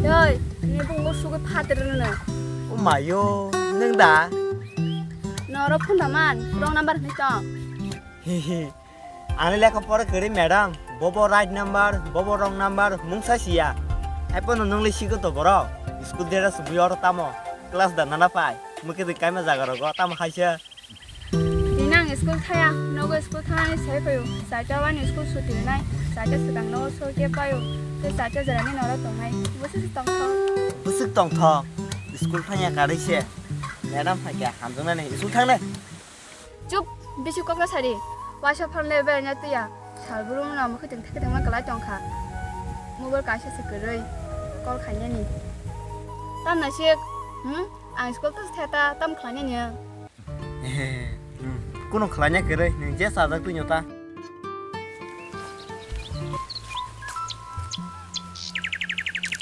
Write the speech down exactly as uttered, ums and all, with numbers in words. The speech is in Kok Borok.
Oi, ni bung bo sugwi phatir rwno. O mayo, nwng da? Noro phone da man, wrong number hwnwi tong. Hihi. Ani lekha pora kwrwi madam, bobo right number, bobo wrong number, mungsa siya. Hai pono nwng le sigo to borok. School dera sumui oro tamo. Class da nana phai. Mukhe de kaima jaga rogo tamo haisa. Dinang school thaya, nogo school thanani sai payo. Saita wani school suti nai. Saita swkang nogo sorke payo. Te saita jarani noro tongnai. Bwswk tongthok. Bwswk tongthok. School thangya karwi se. Madam phaikha hamjaknani school thangnai. Chup, bisi kokno sari. Waisa phone le bernya tuya. Sal brum no mukhe teng theke tengma kalai tongkha. Mobile kaisa se kwrwi. Call khainani. Tam na sik, hmm? Ang school to theta tam khlainani. Hmm, kuno khlaina kwrwi, nwng je sajak twi nyo ta.